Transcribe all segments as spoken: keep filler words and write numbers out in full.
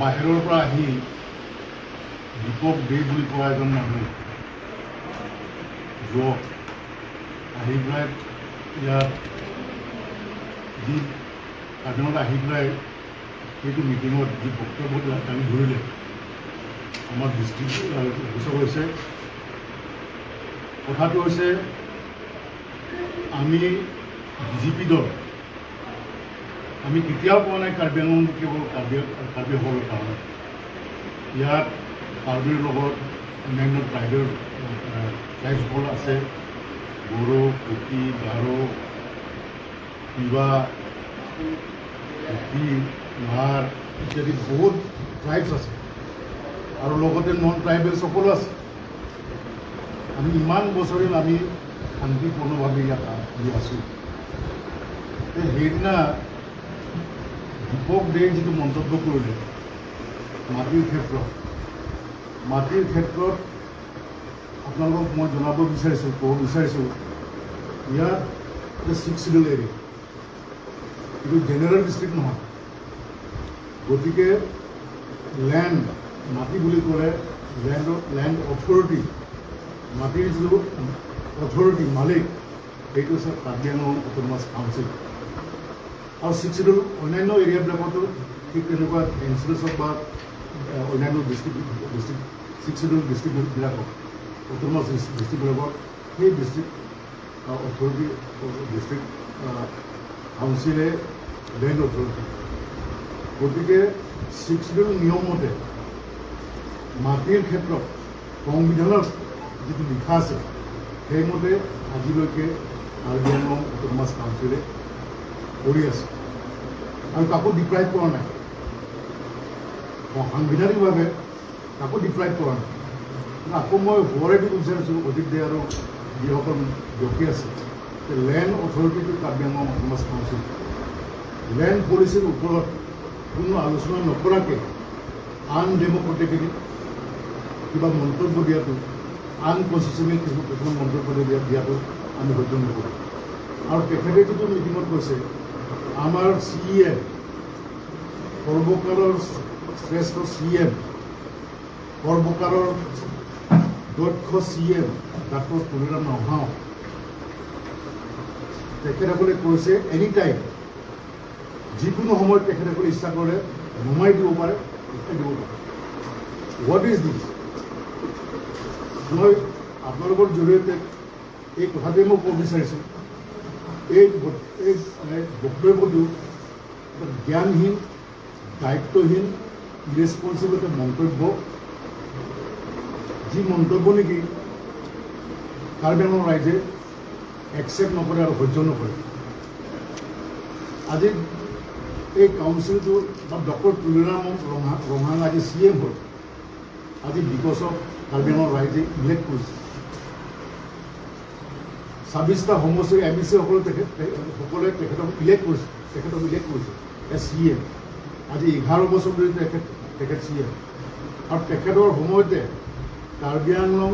বাহিৰৰ পৰা আহি দীপক দে বুলি কোৱা এজন মানুহ, যুৱক, আহি পেলাই ইয়াত যি কাৰ্বিআংলঙত আহি পেলাই এইটো মিটিঙত যি বক্তব্য দাঙি ধৰিলে, আমাৰ দৃষ্টি আকৰ্ষণ হৈছে। কথাটো হৈছে, আমি বিজেপি দল, আমি কেতিয়াও কোৱা নাই কাৰ্বি আংলং কেৱল কাৰ্বি, কাৰ্বিসকলৰ কাৰণে। ইয়াত কাৰ্বিৰ লগত অন্যান্য ট্ৰাইবেল, আহ, ট্ৰাইবছসকল আছে, বড়ো, কুকি, গাৰো, তিৱা, কুকি, মাৰ ইত্যাদি বহুত ট্ৰাইবছ আছে আৰু লগতে নন ট্ৰাইবেলছ সকলো আছে। আমি ইমান বছৰে আমি শান্তিপূৰ্ণভাৱে ইয়াত আ-, আহি আছোঁ। তে সেইদিনা দীপক দে যিটো মন্তব্য কৰিলে মাটিৰ ক্ষেত্ৰত, মাটিৰ ক্ষেত্ৰত আপোনালোকক মই জনাব বিচাৰিছোঁ, ক'ব বিচাৰিছোঁ, ইয়াত ছিক্স শ্বিডিউল এৰিয়া, এইটো জেনেৰেল ডিষ্ট্ৰিক্ট নহয়। গতিকে লেণ্ড, মাটি বুলি ক'লে লেণ্ড, লেণ্ড অথৰিটি, মাটিৰ যিটো অথৰিটি, মালিক, সেইটো হৈছে কাৰ্বি আংলং অট'নমাছ কাউন্সিল। আৰু ছিক্স শ্বিডিউল অন্যান্য এৰিয়াবিলাকতো ঠিক তেনেকুৱা এন চি ডি চি হওক বা, এ, অন্যান্য ডিষ্ট্ৰিক্ট, ডিষ্ট্ৰিক্ট, ছিক্স শ্বিডিউল ডিষ্ট্ৰিক্টবিলাকত, অট'নমাছ ডিষ্ট্ৰিক্টবিলাকত সেই ডিষ্ট্ৰিক্ট, আ, অথৰিটি, ডিষ্ট্ৰিক্ট, আ, কাউন্সিলে লেণ্ড অথৰিটি। গতিকে ছিক্স শ্বিডিউল নিয়ম মতে মাটিৰ ক্ষেত্ৰত সংবিধানত যিটো লিখা আছে, সেইমতে আজিলৈকে কাৰ্বি আংলং অট'নমাছ কাউন্সিলে কৰি আছে আৰু কাকো ডিপ্ৰাইভ কৰা নাই। সাংবিধানিকভাৱে কাকো ডিপ্ৰাইভ কৰা নাই। কিন্তু আকৌ মই সোঁৱৰাই দিব বিচাৰিছোঁ, অজিত দে আৰু যিসকল ব্যক্তি আছে, যে লেণ্ড অথৰিটিটো কাৰ্বি আংলং অট'নমাছ কাউন্সিল। লেণ্ড পলিচিৰ ওপৰত কোনো আলোচনা নকৰাকে আনডেমক্ৰেটিকেলি কিবা মন্তব্য দিয়াটো, আনকনষ্টিটিউচনেল কিছুমান, কিছুমান মন্তব্য দিয়া, দিয়াটো আমি সহ্য নকৰোঁ। আৰু তেখেতে যিটো মিটিঙত কৈছে, আমাৰ চি ই এম, সৰ্বকালৰ শ্ৰেষ্ঠ চি ই এম, সৰ্বকালৰ দক্ষ চি ই এম ডাক্তৰ তুলিৰাম ৰংহাং, তেখেতসকলে কৈছে, এনি টাইম, যিকোনো সময়ত তেখেতসকলে ইচ্ছা কৰে নমাই দিব পাৰে, উঠাই দিব পাৰে। What is this? মই আপোনালোকৰ জৰিয়তে এই কথাটোৱে মই ক'ব বিচাৰিছোঁ, এই ব-, এই, মানে, বক্তব্যটো এটা জ্ঞানহীন, দায়িত্বহীন, ইৰেছপনচিবল এটা মন্তব্য, যি মন্তব্য নেকি কাৰ্বি আংলং ৰাইজে একচেপ্ট নকৰে আৰু সহ্য নকৰে। আজি এই কাউন্সিলটো বা ডক্টৰ তুলিৰাম ৰংহা-, ৰংহাং আজি চি ই এম হ'ল, আজি বিকজ অফ কাৰ্বি আংলং ৰাইজে ইলেক্ট কৰিছে। ছাব্বিছটা সমষ্টিৰ এম ই চি সকলে তেখেত, তে-, সকলে তেখেতক ইলেক্ট কৰিছে, তেখেতক ইলেক্ট কৰিছে এজ চি ই এম। আজি এঘাৰ বছৰ ধৰি তেখেত, তেখেত চি ই এম। আৰু তেখেতৰ সময়তে কাৰ্বি আংলং,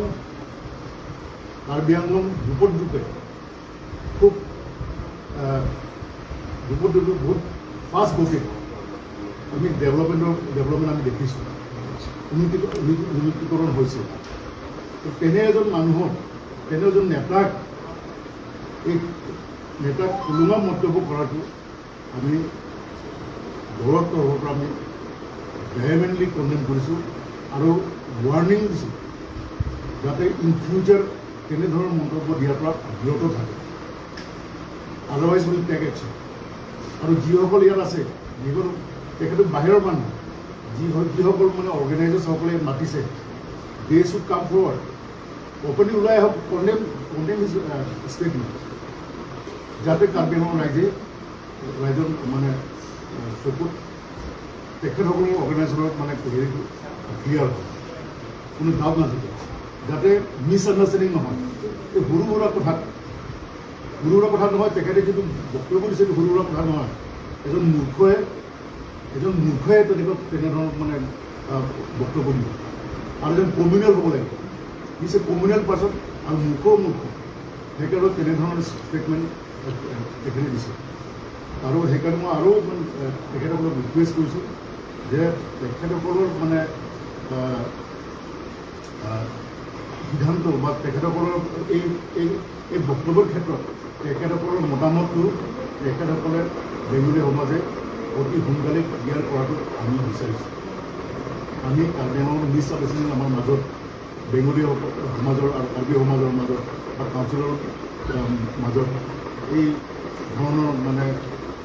কাৰ্বি আংলং দুপদুপে খুব, আহ, দুপদুপে বহুত ফাষ্ট গতিত আমি ডেভেলপমেণ্টৰ, ডেভেলপমেণ্ট আমি দেখিছোঁ, উন্নতি, উন্নতি, উন্নতিকৰণ হৈছে। তো তেনে এজন মানুহক, তেনে এজন নেতাক, এই নেতাক থুলুঙা মন্তব্য কৰাটো আমি দলৰ তৰফৰ পৰা আমি ভেহেমেণ্টলি কণ্ডেম কৰিছোঁ আৰু ৱাৰ্ণিং দিছোঁ, যাতে ইন ফিউচাৰ তেনেধৰণৰ মন্তব্য দিয়াৰ পৰা বিৰত থাকে। Otherwise will take action. আৰু যিসকল ইয়াত আছে, যিসকল তেখেতে বাহিৰৰ মানুহ, যি হয়, যিসকল মানে অৰ্গেনাইজাৰ্ছসকলে মাতিছে, দে শ্বুড কাম ফৰৱাৰ্ড, অপেনলি ওলাই আহক, কণ্ডেম, কণ্ডেম হিজ ষ্টেটমেণ্ট, যাতে কাৰ্বি আংলং ৰাইজে, ৰাইজৰ মানে, আহ, চকুত তেখেতসকলৰ অৰ্গেনাইজেশ্যনত মানে হেৰিটো ক্লিয়াৰ হয়, কোনো ডাউট নাথাকে, যাতে মিছ আণ্ডাৰষ্টেণ্ডিং নহয়। এই সৰু সুৰা কথাত, সৰু সুৰা কথা নহয়, তেখেতে যিটো বক্তব্য দিছে, এইটো সৰু সুৰা কথা নহয়। এজন মূৰ্খই, এজন মূৰ্খই তেনেকুৱা, তেনেধৰণৰ মানে, আহ, বক্তব্য দিব। আৰু এজন কমিউনেল হ'ব লাগিব। He is a communal person, আৰু মূৰ্খও মূৰ্খ। সেইকাৰণে তেনেধৰণৰ ষ্টেটমেণ্ট তেখেতে দিছে। আৰু সেইকাৰণে মই আৰু মানে, এ, তেখেতসকলক ৰিকুৱেষ্ট কৰিছোঁ, যে তেখেতসকলৰ মানে, আহ, আহ, সিদ্ধান্ত বা তেখেতসকলৰ এই, এই, এই বক্তব্যৰ ক্ষেত্ৰত তেখেতসকলৰ মতামতটো তেখেতসকলে বেংগলী সমাজে অতি সোনকালে ক্লিয়াৰ কৰাটো আমি বিচাৰিছোঁ। আমি কাৰ্বি আংলং মিছ আণ্ডাৰষ্টেণ্ডিং আমাৰ মাজত, বেংগলী সমাজৰ আৰু কাৰ্বি সমাজৰ মাজত বা কাউন্সিলৰ, আম, মাজত এই ধৰণৰ মানে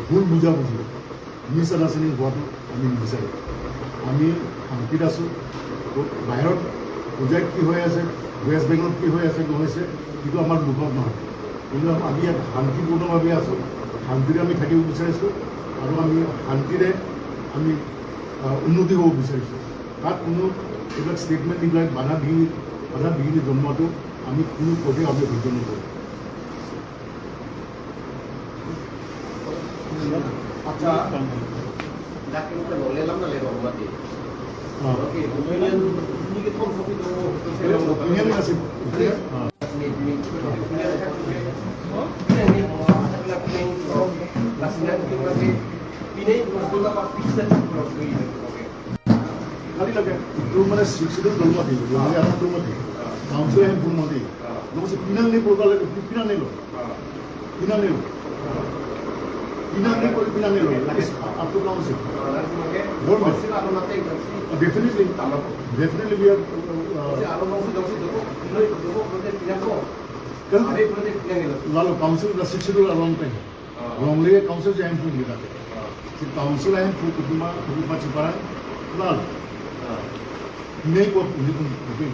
ভুল বুজাবুজি, মিছ আণ্ডাৰষ্টেণ্ডিং হোৱাটো আমি নিবিচাৰোঁ। আমি শান্তিত আছোঁ। বাহিৰত হোজাইত কি হৈ আছে, ৱেষ্ট বেংগলত কি হৈ আছে, নহৈছে, সেইটো আমাৰ মুখত নহয়। কিন্তু আমি ইয়াত শান্তিপূৰ্ণভাৱে আছোঁ, শান্তিৰে আমি থাকিব বিচাৰিছোঁ আৰু আমি শান্তিৰে আমি, আহ, উন্নতি হ'ব বিচাৰিছোঁ। তাত কোনো এইবিলাক ষ্টেটমেণ্ট দি পেলাই বাধা বিঘিনি, বাধা বিঘিনি জন্মোৱাটো আমি কোনো পধ্যেই আমি সহ্য নকৰোঁ। আচ্ছা, dak kita boleh lam na lewat mati. Ah. Oke, opinion ini kita mau kopi dulu. Opinion masih. Ah. Ini, ini, opinion. Ini, ini, ini, ini, ini, Kali lagi, itu mana six schedule belum mati, belum ada belum mati. Council yang belum mati. Lo si pinang ni program lagi, pinang ni lo. Pinang ni lo. Pinang ni, pinang ni lo. Lagi up to council. Government. Ah, definitely. Definitely we are, uh, uh, kan lalu council na six schedule along pen. Longley council jam pun kita. Si council jam pun kedua kedua paciparan lalu. Ini kok ini pun betul.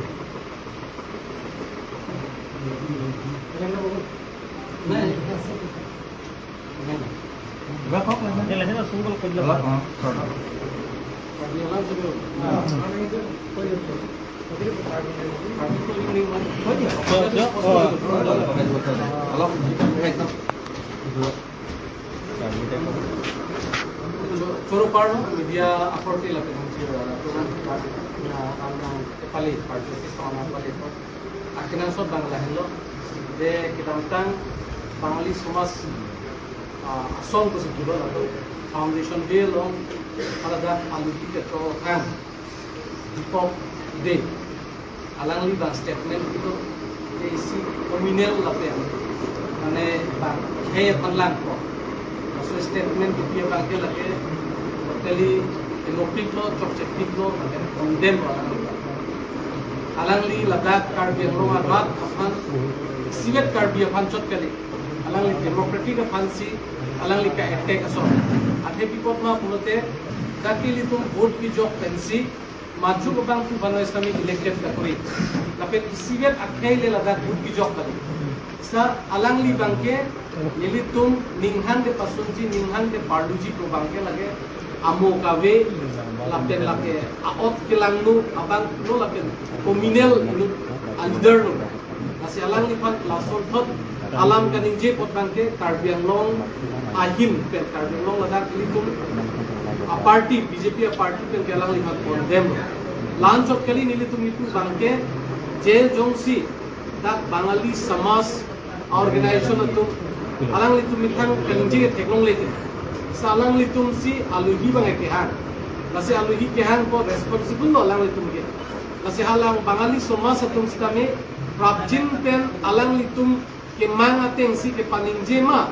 Choro parlo media akorte lapen hangchir, ah, program, ah, ah, ah, pali, party office, ah, pali, akenangsot abang lahenlo, je kedamtang Bangali Somaj, ah, Asong pusi pulo lapen Foundation Day along haladak aluhi ketok kang Deepak Dey, alangli abang statement kedo, isi communal lapen mane bang khei aphan langpo. Laso statement kepi abang ke lake totally democratic lo, chokchektik lo, mane condemn lo alangli. Alangli ladak Karbi Anglong arat aphan, isivet Karbi aphan chot kali. Alangli democratic aphansi alangli ka-attack ason. Athe pi apot ma pulote, dak ilitum vote kejok pensi, majok abang tu bano istami elected kakuri. Lapen isivet akhei le ladak vote kejok kali. Sa alangli abang ke, nelitum ninghang de pasunji, ninghang de parluji pu abang ke lake amo kave, lapen lake a-ot kelangno abang lo lapen communal inut a-leader lo. Lasi alangliphan lasonthot alam kaningje apot abang ke Karbi Anglong ahin pen Karbi Anglong ladak ilitum a-party, B J P a-party pen ke alangliphan condemn. La-anchot kali nelitum itum abang ke je jongsi dak Bangali Samaj organization atum alanglitum methang kaningje theklongle ke. Sa alanglitumsi aluhi abang kehang. Lasi aluhi kehang ko responsible lo alanglitum ke. Lasi halang Bangali Somaj atum sitame prapjin pen alanglitum kemang atengsi kepaningje ma,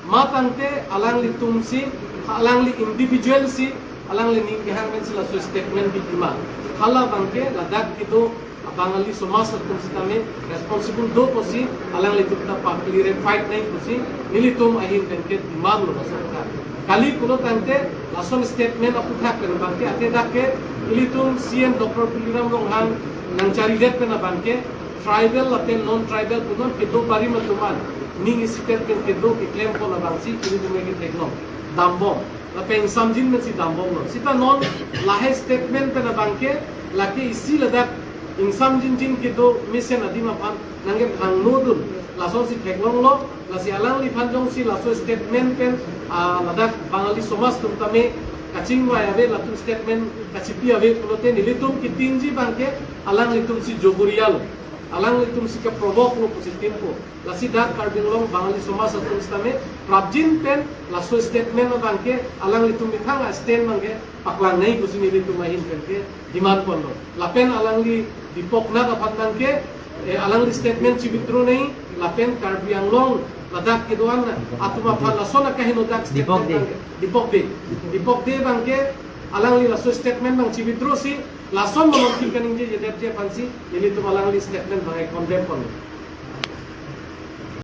ma tangte alanglitumsi, alangli individual si, alangli ning kehang pensi laso statement biji ma. Hala abang ke ladak kedo Bangali Somaj atum sitame responsible do pusi, alanglitum ta pa-clarify nangji pusi, nelitum ahin pen ke demand lo ba sorkar. Kali pulo tangte lason statement aputhak pen abang ke, athe dak ke ilitum C M Doctor Tuliram Ronghang nangcharidet pen abang ke tribal lapen non-tribal pu non kedo barim atum an ning isitet pen kedo keklem pon abangsi ilitum ke theklong dambom. Lapen ingsamjin pensi dambomlo. Sita non lahai statement pen abang ke lake isi ladak ingsamjinjin kedo mesen adim aphan nangkephangnodun. Lasonsi theklonglo, lasi alangliphan jongsi laso statement pen, ah, ladak Bangali Somaj atum tame kachingvai ave, latum statement kachipi ave pulote nelitum kitingji abang ke alanglitumsi jogorialo. Alanglitum si ke provoke lo pusi tin po. Lasi dak Karbi Anglong Bangali Somaj atum sitame prapjin pen laso statement abang ke alanglitum methang a stand abang ke paklang nangji pusi nelitum ahin pen ke demand ponlo. Lapen alangli Dipok Nath aphan abang ke, eh, alangli statement chi-withdraw nangji, lapen Karbi Anglong ladak kedo-an atum aphan lason akahenodak Dipok statement Dey. Abang ke, Dipok Dey. Dipok Dey abang ke alangli laso statement abang chi-withdraw si, lason malom thik kaningje jedetji aphan si, nelitum alangli statement abang ke condemn ponlo.